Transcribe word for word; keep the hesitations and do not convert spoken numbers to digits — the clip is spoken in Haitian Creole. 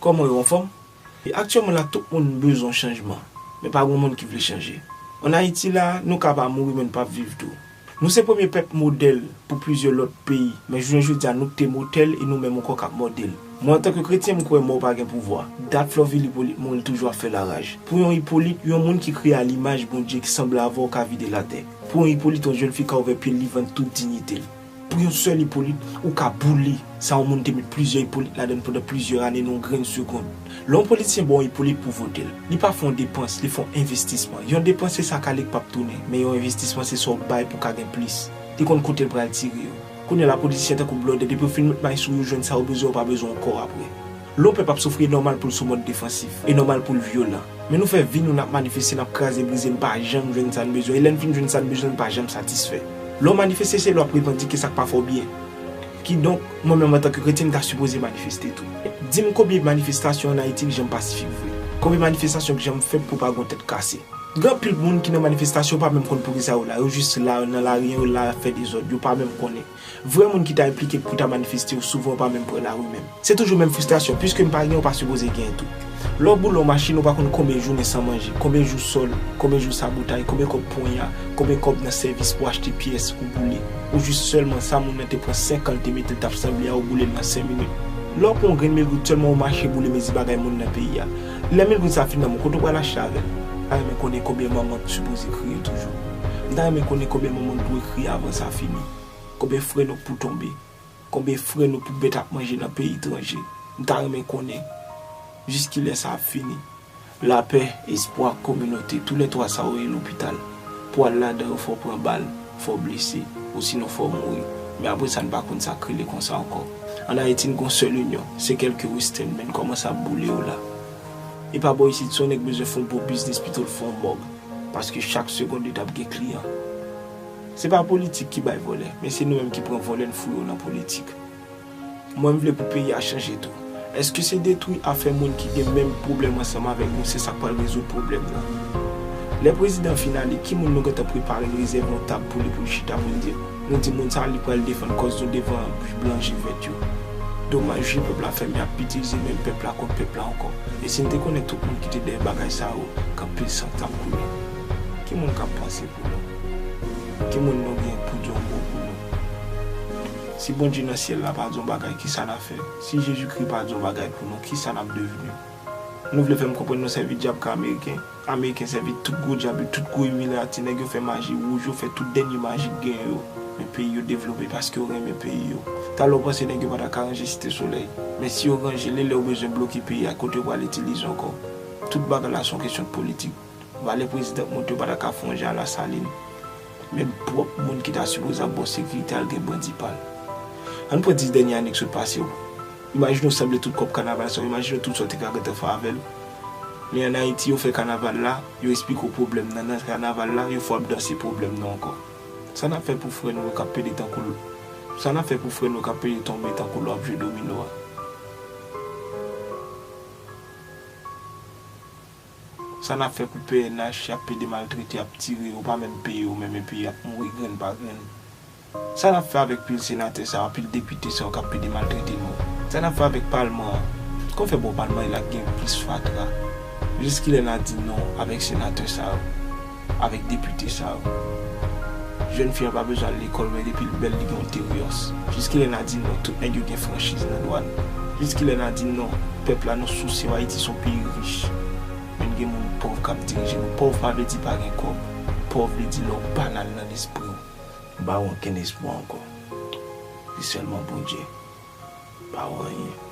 Kòman yo, anfòm? E aktyèlman la, tout moun bezwen chanjman, men pa gen moun ki vle chanje. Ann Ayiti la, nou ka pa mouri, men n p ap viv tou. Nou se premye pèp modèl pou plizyè lòt peyi, men jounen jodi a, nou k te motèl e nou menm ankò k ap mòde l. Mwen, antanke kretyen, m kwè mò pa gen pouvwa. Dat Florvil Hyppolite mouri, l toujou ap fè laraj. Pou yon Hyppolite, yon moun ki kreye a limaj Bondye, ki sanble avè w, ka vide l atè. Pou yon Hyppolite, yon jèn fi ka ouvè pye l, li vann tout diyite l. Pou yon sèl Hyppolite, ou ka boule sa yon moun te met plizyè Hyppolite ladan l pandan plizyè ane nan yon grenn segonn. Lè yon politisyen ba w yon Hyppolite pou w vote l, li pa fè yon depans, li fè yon envestisman. Yon depans se sa k ale k p ap tounen, men yon envestisman se sa w bay pou w ka gen plis. Li konn kote l pral tire yo. Kounye a la, politisyen tankou blòdè, depi yo fin met may sou yo, jwenn sa yo bezwen, yo pa bezwen ankò apre. Lè yon pèp ap soufri, e nòmal pou l sou mòd defansif, e nòmal pou l vyolan. Men nou fè vi nou, n ap manifeste, n ap kraze brize, n pa janm jwenn sa n bezwen. E lè n fin jwenn sa n bezwen, n pa janm satisfè. Lè w manifeste, se lè w ap revandike sa k pa fè w byen. Kidonk, mwen menm antanke kretyen, m ta sipoze manifeste tou. Di m konbyen manifestasyon ann Ayiti ki janm pasifik vre? Konbyen manifestasyon ki janm fèt pou pa gen yon tèt kase? Gen anpil moun ki nan manifestasyon, yo pa menm konn poukisa yo la. Yo jis la, nan lari, yo la, ap fè dezòd, yo pa menm konnen. Vrè moun ki ta enplike pou ta manifeste yo, souvan yo pa menm pran lari menm. Se toujou menm fristrasyon, piske m pa gen, ou pa sipoze gen tou. Lè w boule yon machin, ou pa konn konbyen jounen san manje, konbyen jou sòl, konbyen jou sabotay, konbyen kòb ponya, konbyen kòb nan sèvis pou achte pyès ou boule. Ou jis sèlman sa moun nan te pran senk an, l te mete, l t ap sanble a, ou boule l nan senk minit. Lè w pran yon grenn meri, sèlman ou mache boule, mezi bagay moun nan peyi a. Lè mil goud sa fin nan men w, kote w pral achte avè l? M ta renmen konnen konbyen manman k sipoze kriye toujou. M ta renmen konnen konbyen manman k dwe kriye avan sa fini. Konbyen frè nou k pou tonbe? Konbyen frè nou pou bèt ap manje nan peyi etranje? M ta renmen konnen jiskilè sa ap fini. Lapè, espwa, kominote, toulètwa sa yo ye lopital. Pou w al ladan yo, fò w pran bal, fò w blese, osinon fò w mouri. Men apre sa, n pa konn sa k rele konsa ankò. Ann Ayiti, n gon sèl inyon, se kèlke Western, men n kòmanse ap boule yo la. E pa bò isit, si yon nèg bezwen fè yon bon biznis, pito l fè yon mòg. Paske chak segonn li t ap gen kliyan. Se pa politik ki bay vòlè, men se nou menm ki pran vòlè, n foure yo nan politik. Mwen, m vle pou peyi a chanje tou. Èske se detwi afè moun ki gen menm pwoblèm ansanm avèk nou, se sa k pral rezoud pwoblèm nan? Lè prezidan fin ale, ki moun nou gentan prepare n rezève yon tab pou li, pou l chita, pou l di, nou di moun sa a, li pral defann kòz nou devan blan je vèt yo? Domaj, wi, pèp la fèmen ap itilize menm pèp la kont pèp la ankò. E si n te konnen tout moun ki te dèyè bagay sa yo, k anpil san t ap koule. Ki moun k ap panse pou nou? Ki moun nou gen pou di yon mo pou nou? Si Bondye nan syèl la pa di yon bagay, kisa n a fè? Si Jezikri pa di yon bagay pou nou, kisa n ap devni? Nou vle fè m konprann nou sèvi dyab ka Ameriken? Ameriken sèvi tout gwo dyab yo, tout gwo imilyati, nèg yo fè maji wouj, yo fè tout dènye maji k genyen yo. Men peyi yo devlope paske yo renmen peyi yo. Talè w panse nèg yo pa ta ka ranje Site Solèy. Men si yo ranje l, e lè yo bezwen bloke peyi a, kote yo pral itilize ankò? Tout bagay la se yon kesyon de politik. Valè prezidan k monte, yo pa ta ka fè yon jan a Lasalin. Menm pwòp moun ki ta sipoze ap ba w sekirite al gen bandi pa l. Ann pran dis dènye ane k sot pase yo. Imajine w sanble tout kòb kanaval sa yo, imajine w tout sa w te ka gentan fè avè l. Men ann Ayiti, yo fè kanaval la, yo esplike w pwoblèm nan, nan kanaval la, yo fè w ap danse pwoblèm nan ankò. Sa n ap fè pou frè nou yo k ap pede tankou l, sa n ap fè pou frè nou yo k ap pede tonbe tankou lò ap jwe domino a? Sa n ap fè pou P N H y ap pede maltrete, y ap tire, yo pa menm peye yo menm, epi y ap mouri grenn pa grenn? Sa n ap fè avèk pil senatè sa yo, pil depite sa yo k ap pede maltrete nou? Sa n ap fè avèk palman an? Kòman fè bò palman e la k gen plis fatra? Jiskilè n a di non avèk senatè sa yo, avèk depite sa yo? Jèn fi an pa bezwen al lekòl, men depi l bèl, li gen yon Terios. Jiskilè n a di non, tout nèg yo gen franchiz nan dwàn? Jiskilè n a di non, pèp la nou souse yo, Ayiti se yon peyi rich? Men gen moun pòv k ap dirije nou. Pòv pa vle di pa gen kòb. Pòv vle di lè w banal nan lespri w. Ou pa gen okenn espwa ankò. Se sèlman Bondye. Pa gen anyen.